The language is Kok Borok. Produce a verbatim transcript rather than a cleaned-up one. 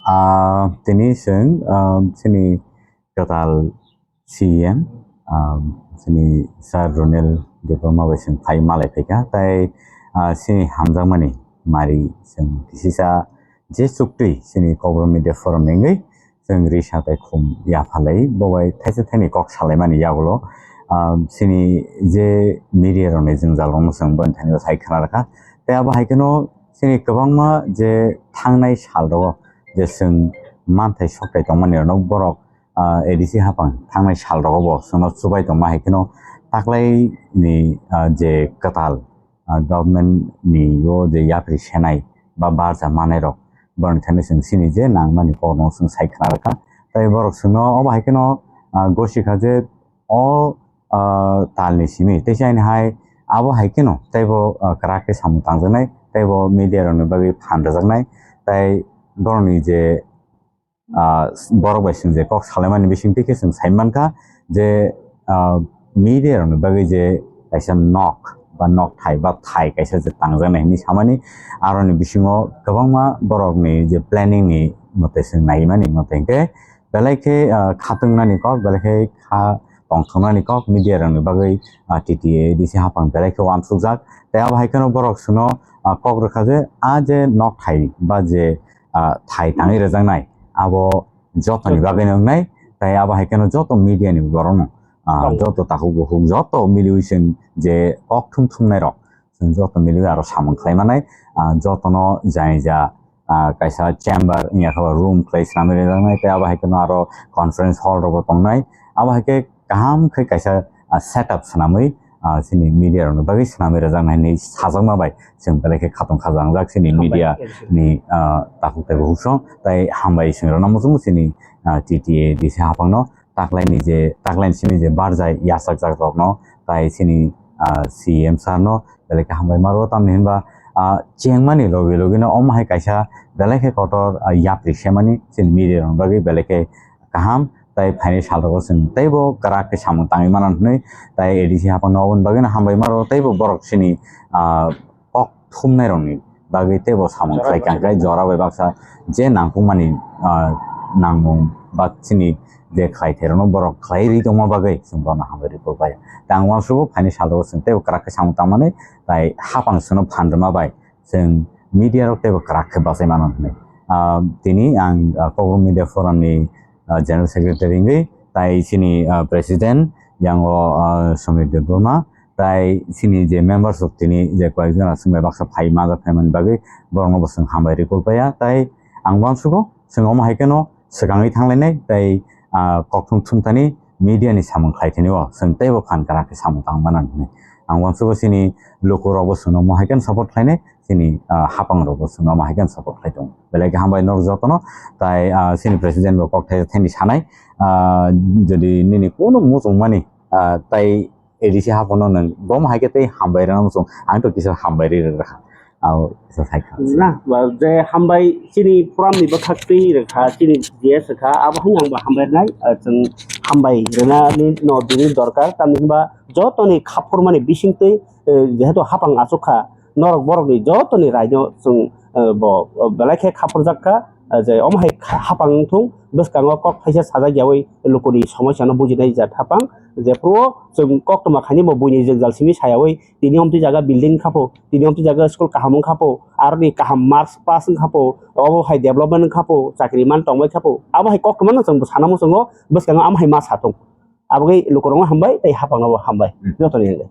Ah, tini chwng, ah, chini kwtal C E M, ah, chini Sir Ronel Debbarma bai chwng phai malai phaikha, tai, ah, chini hamjakmani mari chwng kisisa je chukti chini Kokborok Media Forum ni wngwi chwng risa tai khum yaphalai bo bai thaisa thaini kok salaimani yagulo, ah, chini je media rokni jwngjal rokno chwng boni thani sai khna rwkha. Tai abo hai kheno chini kwbangma je thangnai sal rogo je chwng manthai sokthai tongmani rokno borok, ah, A D C hapang thangnai sal rogo bo chwngno chubai tongma hai kheno taklaini, ah, je kwtal, ah, government ni o je yapri senai ba barja manai rok borokni thani chwng chini je nangmani kokno chwng sai khna rwkha. Tai borok chwngno obo hai kheno, ah, gosikha je o, ah, talni simi tei chaini hai abo hai kheno teibo, ah, kwrak khe samung tangjaknai teibo media rokni bagwi phan rwjaknai. Tai borokni je, ah, borok bai chwng je kok salaimani bisingtwi khe chwng sai mankha je, ah, media rokni bagwi je kaisa nok ba nok thai ba thai kaisa je tangjaknai hinwi samani, aroni bisingo kwbangma borokni je planning ni mote chwng naimani mote hinkhe belai khe, ah, khatung nani kok, belai khe kha tongthok nani kok media rokni bagwi, ah, T T A D C hapang belai khe uansukjak. Tei abo hai kheno borok chwngno, ah, kok rwkha je a je nok thai ba je, ah, thai tangwi rwjaknai abo jotoni bagwi no wngnai. Tai abo hai kheno joto media ni borok no, ah, joto takhuk bukhuk joto miliwi chwng je kok thum thumnai rok chwng joto miliwi aro samung khlai manai, ah, jotono jani ja, ah, kaisa chamber wngya khe room khlai swnamwi rwjaknai, tei abo hai kheno aro conference hall rokbo tongnai. Abo hai khe kaham khe kaisa, ah, setup swnamwi, ah, chini media rokni bagwi swnamwi rwjaknai hinwi sajakma bai chwng belai khe khatong khajangjak chini media ni, ah, takhuk tei bukhuk song tai hambai chwng rwna muchungo chini, ah, T T A D C hapangno taklaini je, taklaini simi je barjai yachakjak rokno, tai chini, ah, C M sir no belai khe hambai maro, tamni hinba, ah, chengmani logi logi no omo hai kaisa belai khe kotor, ah, yapri semani chini media rokni bagwi belai khe kaham, tai phaini sal rogo chwng teibo kwrak khe samung tangwi mano hinwi tai A D C hapang no oboni bagwi no hambai maro, teibo borok chini, ah, kok thumnai rokni bagwi teibo samung khlai kha, khe jora bai baksa je nangkukmani, ah, nangmung ba chini je khlai therokno borok khlai ri tongma bagwi chwng bono hambai rikuk bai. Tei ang uansukgo phaini salo chwng teibo kwrak khe samung tangmani tai hapang chwngno phan rwma bai chwng media rok teibo kwrak khe bachai mano hinwi. Ah, tini ang, ah, Kokborok Media Forum ni, ah, General Secretary wngwi tai chini, ah, President yang o, ah, Samir Debbarma, tai chini je members rok tini je koyek jona chwng bai baksa phai majak phaimani bagwi borokno bo chwng hambai rikuk bai ya. Tai ang uansukgo chwng omo hai kheno swkangwi thanglainai tai, ah, kokthum thumthani media ni samung khlai thani o chwng teibo phan kwrak khe samung tang mano hinwi. Ang uansukgo chini lukurok bo chwngno omo hai kheno support khlainai, chini, ah, hapang rok bo chwngno omo hai kheno support khlai tongo. Belai khe hambai norok jotono, tai, ah, chini president bo kok thai thani sanai, ah, jodi nini kunu muchung mani, ah, tai A D C hapano nwng bom hai khe tei hambai rwna muchung, ang to kisa hambai ri rwkha. Abo kisa sai kha. Na, ba, je hambai chini forum ni bwkhak twi rwkha, chini G S rwkha, abo hai ang bo hambai rwnai, ah, chwng hambai rwna ni no bini dorkar, tamni hinba joto ni khaphur mani bising twi, eh, jehetu hapang achuk kha, norok borok ni joto ni rai no chwng, eh, bo, bo belai khe khaphur jak kha, eh, je omo hai kha-, hapang wng thung, bwskango kok thaisa sajak yaui luku ni somosya no bujinai jat hapang, jephru o chwng koktwma khainwi bo buini jwngjal simi sayaui, tini omtwi jaga building wngkha pho, tini omtwi jaga school kaham wngkha pho, aroni kaham marks pass wngkha pho, obo hai development wngkha pho, chakri man tongbai kha pho, abo hai koktwma no chwng sana muchungo bwskango amo hai ma sa thung. Aboni lukurokno hambai, tei hapangno bo hambai. Hmm. Jotoni hambai.